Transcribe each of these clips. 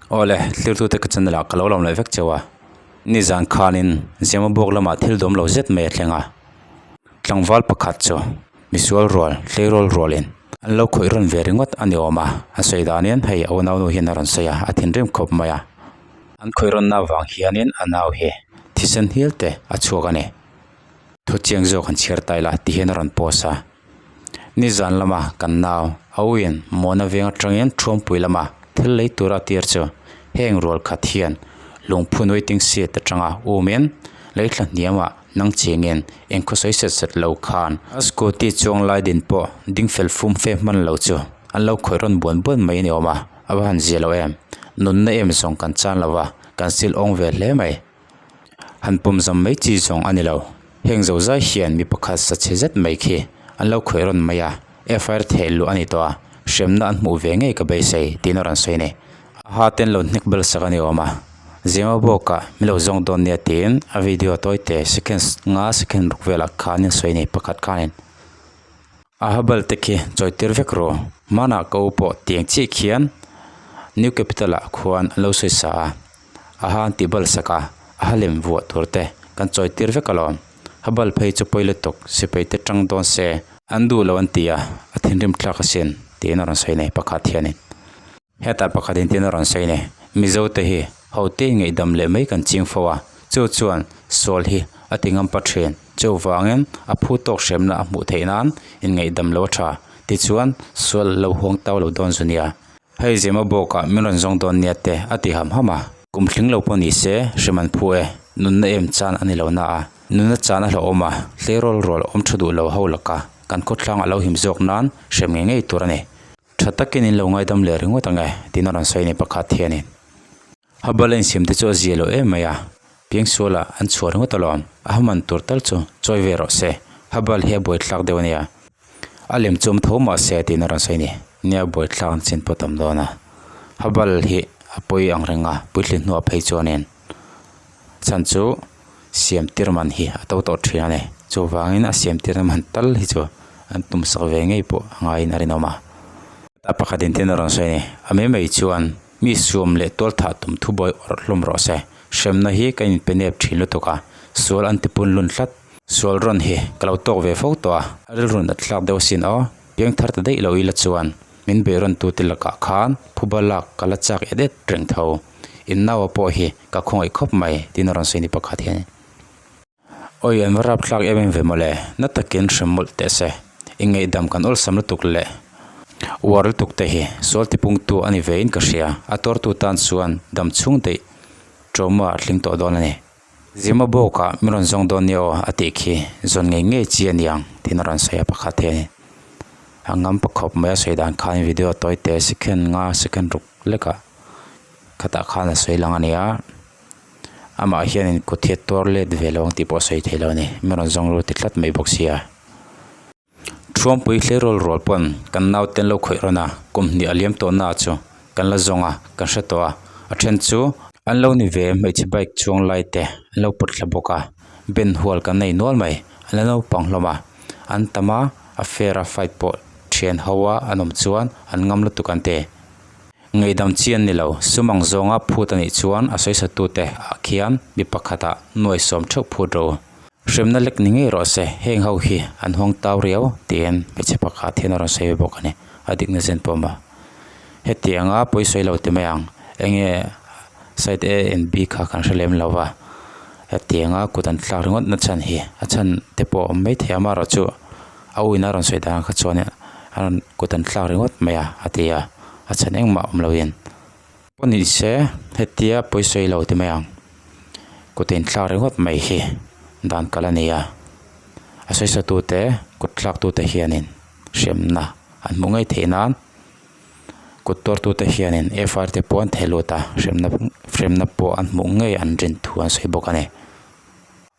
Awle, thirtute ka channel ah ka lo lawm leh vek cheu a, nizan khanin Zemabawk lamah thil dawm lo zet mai a thleng a, tlangval pakhat chu misual rual tleirawl rualin an lo khawih rawn ve ringawt a ni awm a, a sawi danin hei a unaunu hian a rawn sawi a, a thinrim khawp mai a, an khawih rawnna avang hianin a nau hi thisen hial te a chhuak a ni. Thu chiang zawk an chhiar ta ila ti hian a rawn post a. Nizan lama kan nau a uiin Mawna veng atangin Thuampui lama thil lei tura a tir chu heng rual khat hian lungphun waiting seat atanga umin lei thla hniamah nang chengin engkhaw sawi set set lo khan a scooty chuang lai din pawh ding fel fum fe hman lo chu an lo khawih rawn buan buan mai a ni awm a, a va han zia lo em. Nunna em zawng kan chan lo va, kan sil awng ve hle mai. Han pawm zam mai chi zawng a ni lo. Heng zo zai hian mi pakhat sa chhe zet mai khi an lo khawih rawn mai a, FIR theh luh a ni tawh a, hremna an hmuh ve ngei ka beisei tiin a rawn sawi a ni. A ha ten lo hnek bel sak a ni awm a, Zema bawkah min lo zawng dawn nia tiin a video tawi te seconds nga second ruk velah khan in sawi a ni pakhat khanin. A ha bal te khi chawi tir vek rawh, hmanah ka u pawh tiang chiah khian New Capital ah khuan an lo sawi sa a. A ha an tih bal sak a, a ha lem vuah tur te kan chawi tir vek alawm. Ha bal phei chu pawi lutuk, sipai te tang dawn se. An duh lo an ti a, a thinrim thlak asin tiin a rawn sawi nei pakhat hianin. Hetah pakhat in tiin a rawn sawi nei, Mizo te hi ho te ngaihdam leh mai kan ching fo a, chu chuan sual hi a ti ngam pa thin. Chuvangin a phu tawk hremna a hmuh theih nan inngaihdam lo a tha, tichuan sual lo huang tau lo dawn zu nia. Hei Zema bawkah min rawn zawng dawn nia te a ti ham ham a. Kum tling lo pawh ni se hrem an phu e, nunna em chan a ni lo na a, nunna chan a hlauhawm a, tleirawl rual awm tha duh lo ho laka kan khawthlang a lo him zawk nan hrem ngei ngei tur a ni. Tha takin in lo ngaidam leh ringawt ang e, tiin a rawn sawi a ni pakhat hianin. Habal a insiam te chu a zia lo em mai a, piangsualah an chhuah ringawt alawm, a haman tur tal chu chawi ve rawh se, Habal hi a buaithlak deuh a nia. A lem chu awm tho mah se tiin a rawn sawi a ni. Nia buaithlak an chin pawh tam dawn a. Habal hi a pawi ang reng a, puitlin hnuah phei chuanin chhan chu siam tir man hi a to tawh thin a ni. Chuvangin a siam tirna man tal hi chu an tum sak ve ngei pawh a ngaiin a rinawm a. A pakhat in tiin a rawn sawi a ni. A mai mai chuan mi suam leh tual thah tum thubuai awrh hlawm rawh se. Hremna hi ka inpe nep thin lutuk a, sual an tipun lun tlat. Sual rawn hi ka lo tawk ve fo tawh a, a rilru nat thlak deuh asin aw, piang thar ta daih lo ila chuan min bei rawn tu te lakah khan phuba lak ka la chak et et reng tho. In naua pawh hi ka khawngaih khawp mai tiin a rawn sawi ni pakhat hian. Awi an va rap thlak em em ve mawle, na takin hrem mawlh teh se, inngaihdam kan awlsam lutuk leh uar lutuk te hi sual tipungtu a ni vein ka hria, a tuartu tan chuan dam chhung daih trauma a tling tawh dawn a ni. Zima bawkah min rawn zawng dawn nia aw a tih khi zawn ngei ngei chi a niang tiin a rawn sawi a pakhat hian a ngam pa khawp mai a sawi dan khan video tawi te second nga second ruk lekah khatah khan a sawi lang a ni a amah hianin kut hi a tuar let ve lo ang tih pawh a sawi thei lo a ni min rawn zawng ru ti tlat mai bawk sia. Thuampui tleirawl rual pawn kan naute an lo khawih rawn a, kum hnih a liam tawh na chu kan la zawng a, kan hre tawh a, a then chu an lo ni ve hmeichhe bike chuang lai te an lo pawt thla bawk a, ben hual kan nei nual mai, an la naupang hlawm a, an tam a, a fair a fight pawh thian ho a an awm chuan an ngam lutuk an ti. Ngaihdam chi an ni lo, sum ang zawnga phut a nih chuan a sawi tute ah khian mi pakhatah nuai sawm theuh phut ro. Hremna lek ni ngei rawh se, heng ho hi an huang tau riau tiin hmeichhe pakhat hian a rawn sawi bawk a ni, a dikna zen pawh maw. Hetianga pawi sawi lo ti mai ang, enge side A and B kha kan hre lem lo va, hetianga kut an thlak ringawt na chhan hi a chhan te pawh a awm maithei a, amaherawhchu a u in a rawn sawi dan kha chuan a rawn kut an thlak ringawt mai a a ti a, a chhan engmah awm loin. Pawh ni se hetia pawi sawi lo ti mai ang kut inthlak ringawt mai hi dan kal a ni a a sawi tu te kut thlak tu te hianin hremna an hmuh ngei theih nan kut tuar tu te hianin F I R te pawh an theh lut a hremna hremna pawh an hmuh ngei an rin thu an sawi bawk a ni.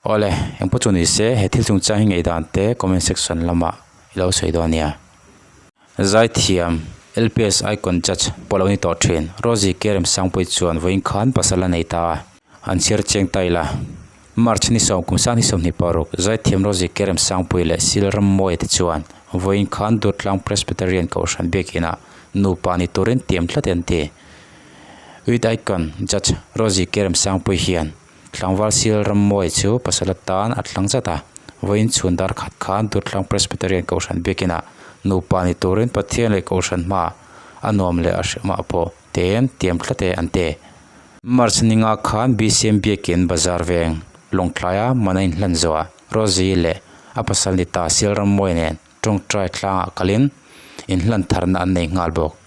Awle engpawh chu ni se he thil chungchang hi ngaihdan te comment section lamah i lo sawi dawn a nia. Zaithiam, LPS Icon Judge pawh lo ni tawh thin. Rosie Kerem Sangpui chuan vawiin khan pasal a nei ta a, an chhiar chiang ta ila. March ni sawm kum sang ni 26, Zaithiam Rosie Kerem Sangpui leh Sil Rammawia te chuan vawiin khan Durtlang Presbyterian Kohhran biakinah nupa ni turin tiam tlat an ti. Youth Icon Judge Rosie Keremsangpui hian tlangval Sil Rammawi chu pasal atan a thlang zat a, vawiin chhun dar khat khan Durtlang Presbyterian Kohhran biakinah nupa ni turin Pathian leh Kohhran hmaah a nuam leh a hrehmah pawh tem tiam tlat e an ti. March ninga khan BCM biakin bazar veng Lawngtlaia man a inhlan zawhah Rosie leh a pasal ni ta Sil Rammawi nen tawngtai tlangah kalin inhlan tharna an nei nghal bawk.